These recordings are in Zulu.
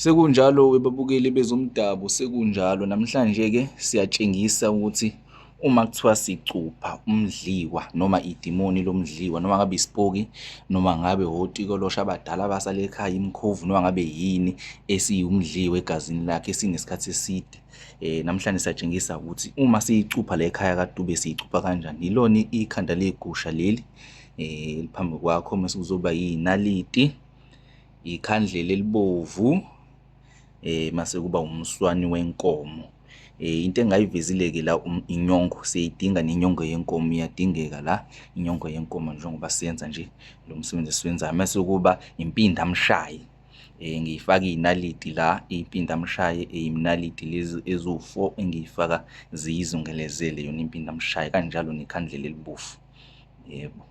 Sekunjalo webabukeli bezomdabu, sekunjalo. Namhlanje-ke siyatshengisa ukuthi uma kuthiwa sicupha umdliwa noma idimoni lomdliwa noma ngabe isipoki noma ngabe otikoloshe abadala abasale ekhaya imikhovu noma ngabe yini esiwumdliwa egazini lakhe esinesikhathi eside. Namhlanje siyatshengisa ukuthi uma siyicupha la ekhaya kaDube siyicupha kanjani. Yilona ikhanda legusha leli eliphambi kwakho mase kuzoba yinaliti. Ikhandlela elibovu mase kuba umswani wenkomo. Into engayivezile-ke la inyongo, siyayidinga nenyongo yenkomo iyadingeka la, inyongo yenkomo njengoba siyenza nje lo msebenzi esiwenzayo. Mase kuba impindamshayi, ngiyifaka iy'naliti la, impindamshayi iy'naliti lezi eziwu-four engiyifaka ziyizungelezele yona impindamshayi, kanjalo nekhandlela elibovu, yebo.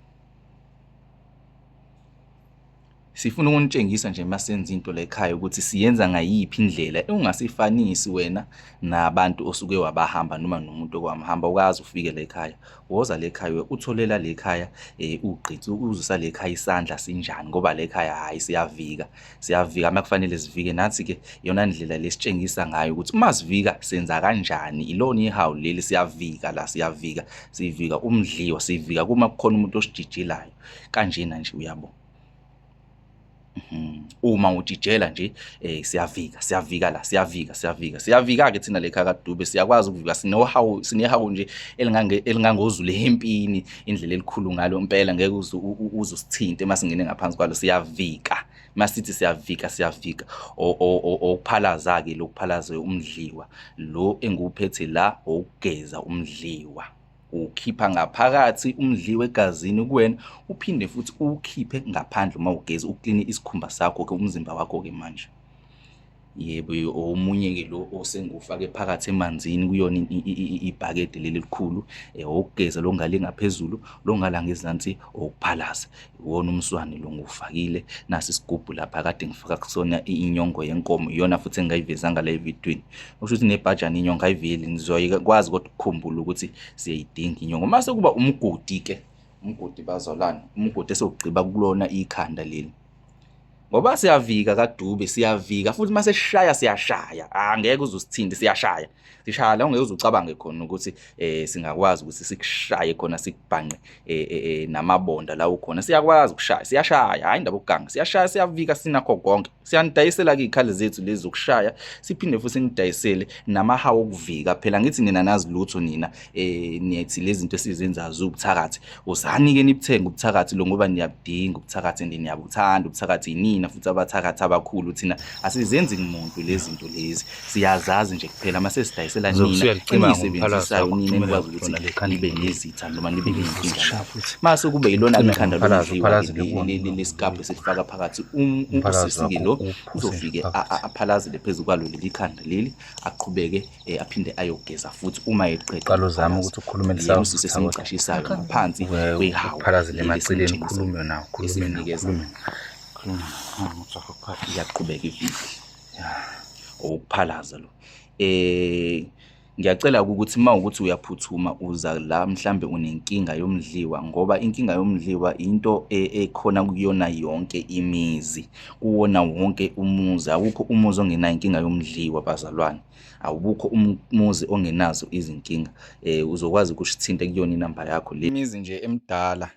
Sifuna ukunitshengisa nje uma senza into la ekhaya ukuthi siyenza ngayiphi indlela ungasifanisi wena nabantu osuke wabahamba noma nomuntu okwamhamba ukaze ufike la ekhaya. Woza la ekhaya utholela la ekhaya ugqitsi uzwisa la ekhaya isandla sinjani ngoba la ekhaya hhayi siyavika, siyavika uma kufanele sivike. Nathi-ke iyona ndlela le esitshengisa ngayo ukuthi uma sivika senza kanjani. Ilona ihawu leli siyavika la siyavika, sivika umdliwa, sivika kuma kukhona umuntu osijijelayo kanjena nje uyabo. Uma utshitshela nje siyavika, siyavika la, siyavika, siyavika. Siyavika-ke thina la ekhaya kaDube, siyakwazi ukuvika, sinohawu, sinehawu nje elingangozulu empini, indlela elikhulu ngalo impela ngeke uze uze usithinte uma singene ngaphansi kwalo, siyavika. Uma sithi siyavika, siyavika. Okuphalaza-ke lo kuphalaza umdliwa, lo engiwuphethe la owokugeza umdliwa. Uwukhipha ngaphakathi umdliwa egazini kuwena, uphinde futhi uwukhiphe ngaphandle uma ugeza, ukline isikhumba sakho-ke, umzimba wakho-ke manje. Yebo, omunye-ke lo osengiwufake phakathi emanzini kuyona ibhakede leli elikhulu, owokugeza lo ngale ngaphezulu, lo ngala ngezansi owukuphalaza. Iwona umswane lo ngiwufakile, nasi isigubhu lapha kade ngifaka kusona inyongo yenkomo, iyona futhi engingayivezanga la evidweni. Okusho ukuthi nebhajana inyongo ayiveli, ngizoyikwazi kodwa ukukhumbula ukuthi siyayidinga inyongo. Mase kuba umgodi-ke, umgodi bazalwane, umgodi esewugqiba kulona ikhanda leli. Ngoba siyavika kaDube, siyavika futhi mase sishaya siyashaya, angeke uze usithinte, siyashaya. Sishaya la ungeke uze ucabange khona ukuthi singakwazi ukuthi sikushaye khona sikubhanqe namabonda la ukhona. Siyakwazi ukushaya, siyashaya, hhayi indaba yokuganga, siyashaya, siyavika, sinakho konke. Siyanidayisela-ke iy'khali zethu lezi zokushaya, siphinde futhi sinidayisele namahawu okuvika. Phela ngithi nina nazi lutho nina, nithi lezi zinto esizenzayo ziwubuthakathi. Wozani-ke nibuthenge ubuthakathi lo ngoba niyabudinga ubuthakathi and niyabuthanda ubuthakathi, yinina futhi abathakathi abakhulu. Thina asizenzi muntu lezi zinto lezi, siyazazi nje kuphela mase sidayisela Uzobe nina usuyalicima ngomphalazo eniyisebenzisayo, wakho, nina ucimele enikwazi ukuthi lona lekhanda nibe leli. nezitha noma nibe ney'nkinga. Uzokushaya futhi. Mase kube yilona Ucime ikhanda ngomphalazo, lomdliwa-ke uphalazele kuwona leli lo lesikabhu esilifaka phakathi, umphalazo usisi-ke wakho lo uwuphose nje uzofike phakathi. aphalazele phezu kwalo leli khanda leli, aqhubeke aphinde ayogeza futhi uma eqeda Qala uzame ukuphalaza. ukuthi ukhulume Yena usisi lisawutha kodwa. esimcashisayo ngaphansi kwehawu Uphalazele leli emaceleni, esimtshengisa ukhulume nawo, ukhulume nawo, esimnikeza. ukhulume nawo. Khuluma nawo, ujahe ukuphalaza. Iyaqhubeka ividiyo. Owukuphalaza lo. Ngiyacela ukuthi uma ukuthi uyaphuthuma uza la mhlambe unenkinga yomdliwa ngoba inkinga yomdliwa into ekhona kuyona yonke imizi, kuwona wonke umuzi. Awukho umuzi ongenayo inkinga yomdliwa bazalwane. Awukho umuzi ongenazo izinkinga. Uzokwazi ukusithinta kuyona inamba yakho le. Imizi nje emidala,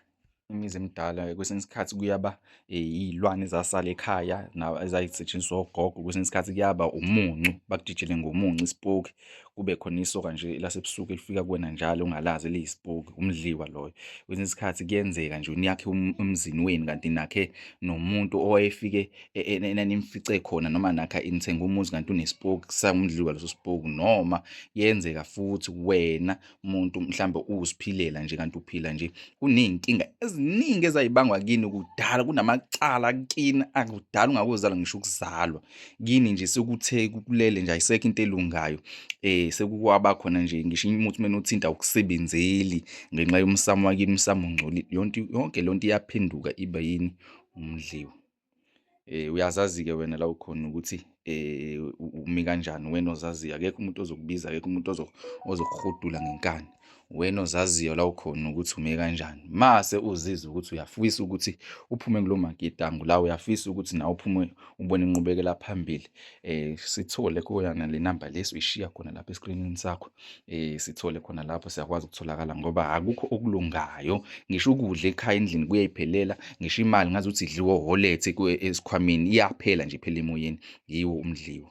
imizi emidala kwesinye isikhathi kuyaba iy'lwane ezasala ekhaya ezayisetshenziswa ogogo, kwesinye isikhathi kuyaba umuncu, bakujijele ngomuncu isipoki, kube khona isoka nje lasebusuku elifika kuwena njalo ongalazi eliyisipoki, umdliwa loyo. Kwesinye isikhathi kuyenzeka nje niyakhe emzini wenu kanti nakhe nomuntu owayefike enanimfice khona noma nakha nithenga umuzi kanti unesipoki sangumdliwa leso sipoki, noma kuyenzeka futhi wena umuntu mhlambe uziphilela nje kanti uphila nje kuney'nkinga eziningi ezayibangwa kini kudala, kunamacala kini akudala ungakuzalwa ngisho ukuzalwa kini nje sekuthe kulele nje ayisekho into elungayo. Sekukwaba khona nje ngisho umuthi uma uthinta awukusebenzeli ngenxa yomsamo wakini, umsamo ungcolile, yonke yonke leyo nto iyaphenduka iba yini? Umdliwa. Uyazazi-ke wena la ukhona ukuthi umi kanjani, wena ozaziyo, akekho umuntu ozokubiza, akekho umuntu ozokuhudula ngenkani. Wena ozaziyo la ukhona ukuthi ume kanjani. Mase uzizwa ukuthi uyafisa ukuthi uphume kulo makitango la, uyafisa ukuthi nawe uphume ubone inqubekela phambili, sithole kuyona le namba lesi uyishiya khona lapha eskrinini sakho. Sithole khona lapho, siyakwazi ukutholakala ngoba akukho okulungayo. Ngisho ukudla ekhaya endlini kuyayiphelela, ngisho imali ngazuthi idliwa oholethe esikhwameni, iyaphela nje iphela emoyeni, yiwo umdliwo.